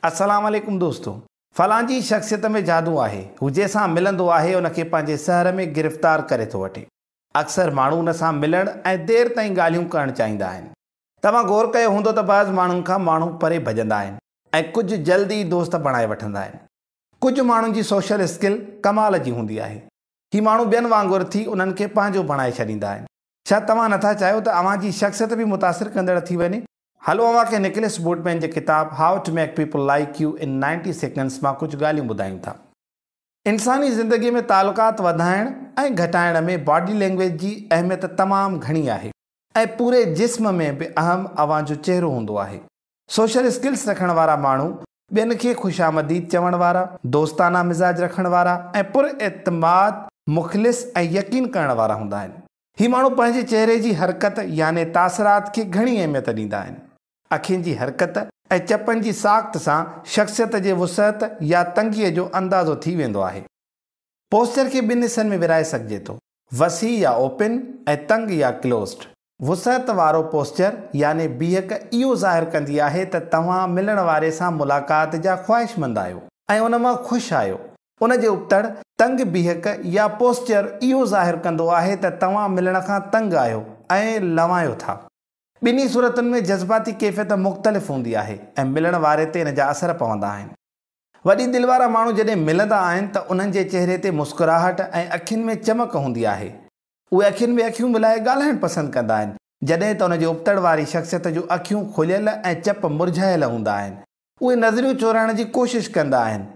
السلام عليڪم دوستو! فلان جي شخصيت ۾ جادو آهي، هو جنهن سان ملندو آهي ان کي پنهنجي سحر ۾ گرفتار ڪري ٿو وٺي. اڪثر ماڻهو ان سان ملڻ ۽ دير تائين ڳالهيون ڪرڻ چاهيندا آهن. توهان غور ڪيو هوندو ته بعض ماڻهن کان ماڻهو پري ڀڄندا آهن ۽ ڪجهه جلد ئي دوست بڻائي وٺندا آهن. ڪجهه ماڻهن جي سوشل اسڪل ڪمال جي هوندي آهي. هي ماڻهو ٻين وانگر ٿي انهن کي پنهنجو بڻائي ڇڏيندا آهن. ڇا توهان نٿا چاهيو ته اوهان جي شخصيت به متاثر ڪندڙ ٿي وڃي؟ هلو اوهان کي نڪلس بوٽمين جي ڪتاب How to Make People Like You in 90 Seconds مان ڪجهه ڳالهيون ٻڌايون ٿا. انساني زندگي ۾ تعلقات وڌائڻ ۽ گهٽائڻ ۾ باڊي لينگويج جي اهميت تمام گهڻي آهي ۽ پوري جسم ۾ به اهم اوهان جو چهرو هوندو آهي. سوشل اسڪلز رکڻ وارا ماڻهو ٻين کي خوشامديد چوڻ وارا، دوستانه مزاج رکڻ وارا ۽ پر اعتماد، مخلص ۽ يقين ڪرڻ وارا هوندا آهن. هي ماڻهو پنهنجي چهري جي حرڪت يعني تاثرات کي گهڻي اهميت ڏيندا آهن. اکين جي حرڪت ۽ چپن جي ساخت سان شخصيت جي وسعت يا تنگيء جو اندازو ٿي ويندو آهي. پوسچر کي ٻن حصن ۾ ورهائي سگهجي ٿو، وسيع يا اوپن ۽ تنگ يا ڪلوزڊ. وسعت وارو پوسچر يعني بيهڪ اهو ظاهر ڪندي آهي ته توهان ملڻ واري سان ملاقات جا خواهشمند آهيو ۽ ان مان خوش آهيو. ان جي ابتڙ، تنگ بيهڪ يا پوسچر اهو ظاهر ڪندو آهي ته توهان ملڻ کان تنگ آهيو ۽ لنوايو ٿا. ٻنهي صورتن ۾ جذباتي ڪيفيت مختلف هوندي آهي ۽ ملڻ واري تي ان جا اثر پوندا آهن. وڏي دل وارا ماڻهو جڏهن ملندا آهن ته انهن جي چهري تي مسڪراهٽ ۽ اکين ۾ چمڪ هوندي آهي. اهي اکين ۾ اکيون ملائي ڳالهائڻ پسند ڪندا آهن، جڏهن ته ان جي ابتڙ واري شخصيت جون اکيون کليل ۽ چپ مرجهايل هوندا آهن. اهي نظريون چورائڻ جي ڪوشش ڪندا آهن.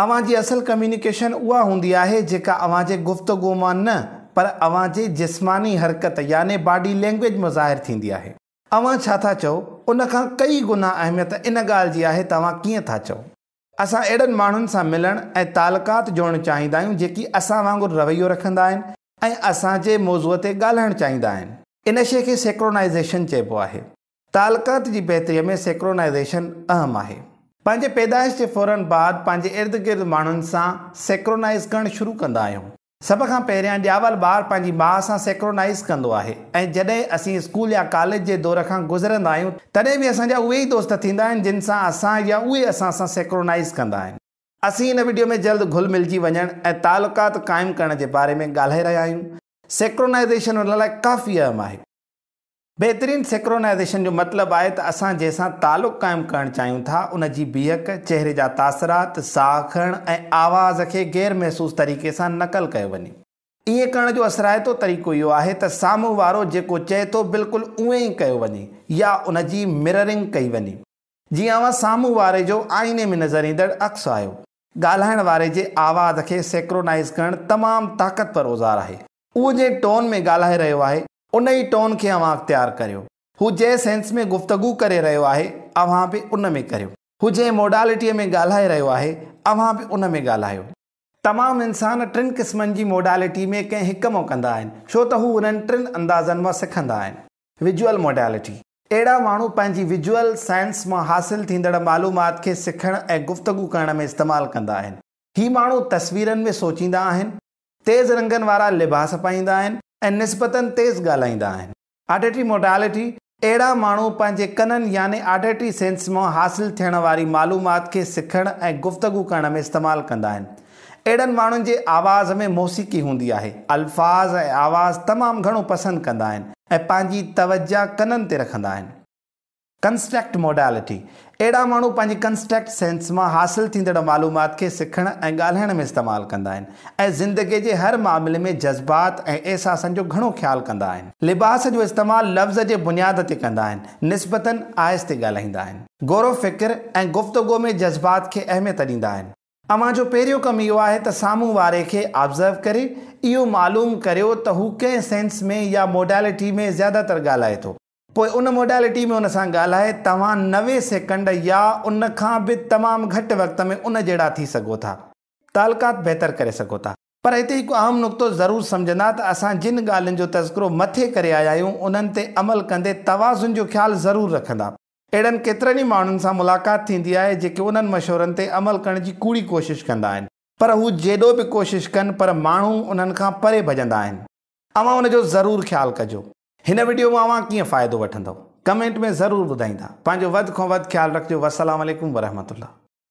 اوهان جي اصل ڪميونيڪيشن اها هوندي آهي جيڪا اوهان جي گفتگو مان نه پر اوهان جي جسماني حرڪت يعني باڊي لينگويج مان ظاهر ٿيندي آهي. اوهان ڇا ٿا چئو ان کان ڪئي گنا اهميت ان ڳالهه جي آهي ته اوهان ڪيئن ٿا چئو. اسان اهڙن ماڻهن سان ملڻ ۽ تعلقات جوڙڻ چاهيندا آهيون جيڪي اسان وانگر رويو رکندا آهن ۽ اسان جي موضوع تي ڳالهائڻ چاهيندا آهن. ان شيء کي سيڪرونائيزيشن چئبو آهي. تعلقات جي بهتري ۾ سيڪرونائيزيشن اهم آهي. پنهنجي پيدائش جي فورن بعد پنهنجي ارد گرد ماڻهن سان سيڪرونائيز ڪرڻ شروع ڪندا آهيون. سڀ کان پهريان ڄاول ٻار پنهنجي ماء سان سيڪرونائيز ڪندو آهي ۽ جڏهن اسين اسڪول يا ڪاليج جي دور کان گذرندا آهيون تڏهن به اسان جا اهي ئي دوست ٿيندا آهن جن سان اسان يا اهي اسان سان سيڪرونائيز ڪندا آهن. اسين هن وڊيو ۾ جلد گهل ملجي وڃڻ ۽ تعلقات قائم ڪرڻ جي باري ۾ ڳالهائي رهيا آهيون. سيڪرونائيزيشن ان لاء ڪافي اهم آهي. بهترين سيڪرونائيزيشن جو مطلب آهي ته اسان جنهن سان تعلق قائم ڪرڻ چاهيون ٿا ان جي بيهڪ، چهري جا تاثرات، ساهه کڻڻ ۽ آواز کي غير محسوس طريقي سان نقل ڪيو وڃي. ائين ڪرڻ جو اثرائتو طريقو اهو آهي ته سامهون وارو جيڪو چئي ٿو بلڪل اونئين ئي ڪيو وڃي يا ان جي مررنگ ڪئي وڃي. جيئن اوهان سامهون واري جو آئيني ۾ نظر ايندڙ عڪس آهيو. ڳالهائڻ واري جي آواز کي سيڪرونائيز ڪرڻ تمام طاقتور اوزار آهي. اهو جنهن ٽون ۾ ڳالهائي رهيو آهي، ان ئي ٽون کي اوهان اختيار ڪريو. هو جنهن سينس ۾ گفتگو ڪري رهيو آهي، اوهان به ان ۾ ڪريو. هو جنهن موڊالٽيء ۾ ڳالهائي رهيو آهي، اوهان به ان ۾ ڳالهايو. تمام انسان ٽن قسمن جي موڊالٽي ۾ ڪنهن هڪ مان ڪندا آهن، ڇو ته هو انهن ٽن اندازن مان سکندا آهن. ويجوئل موڊالٽي، اهڙا ماڻهو پنهنجي ويجوئل سينس مان حاصل ٿيندڙ معلومات کي سکڻ ۽ گفتگو ڪرڻ ۾ استعمال ڪندا آهن. هي ماڻهو تصويرن ۾ سوچيندا آهن، تيز رنگن وارا لباس پائيندا آهن ۽ نسبتاً تيز ڳالهائيندا آهن. آڊيٽري موڊالٽي، اهڙا ماڻهو پنهنجي ڪنن يعني آڊيٽري سينس مان حاصل ٿيڻ واري معلومات کي سکڻ ۽ گفتگو ڪرڻ ۾ استعمال ڪندا آهن. اهڙن ماڻهن جي آواز ۾ موسيقي هوندي آهي. الفاظ ۽ آواز تمام گهڻو پسند ڪندا آهن ۽ پنهنجي توجه ڪنن تي رکندا آهن. ڪنسٽيڪٽ موڊالٽي، اهڙا ماڻهو پنهنجي ڪنسٽيڪٽ سينس مان حاصل ٿيندڙ معلومات کي سکڻ ۽ ڳالهائڻ ۾ استعمال ڪندا آهن ۽ زندگي جي هر معاملي ۾ جذبات ۽ احساسن جو گهڻو خيال ڪندا آهن. لباس جو استعمال لفظ جي بنياد تي ڪندا آهن، نسبتاً آهستي ڳالهائيندا آهن. غور و فڪر ۽ گفتگو ۾ جذبات کي اهميت ڏيندا آهن. اوهان جو پهريون ڪم اهو آهي ته سامهون واري کي آبزرو ڪري اهو معلوم ڪريو ته هو ڪنهن سينس ۾ يا موڊالٽي ۾ زياده تر ڳالهائي ٿو. پوء ان موڊالٽي ۾ ان سان ڳالهائي توهان 90 سيڪنڊ يا ان کان به تمام گهٽ وقت ۾ ان جهڙا ٿي سگهو ٿا. تعلقات بهتر ڪري سگهو ٿا. پر هتي هڪ اهم نقطو ضرور سمجهندا ته اسان جن ڳالهين جو تذڪرو مٿي ڪري آيا آهيون انهن تي عمل ڪندي توازن جو خيال ضرور رکندا. اهڙن ڪيترن ئي ماڻهن سان ملاقات ٿيندي آهي جيڪي انهن مشورن تي عمل ڪرڻ جي ڪوڙي ڪوشش ڪندا آهن پر هو جيڏو به ڪوشش ڪن پر ماڻهو انهن کان پري ڀڄندا آهن. اوهان ان جو ضرور خيال ڪجو. هن وڊيو مان اوهان ڪيئن فائدو وٺندؤ ڪمينٽ ۾ ضرور ٻڌائيندا پنهنجو وڌ کان وڌ خيال رکجو والسلام عليڪم ورحمة الله.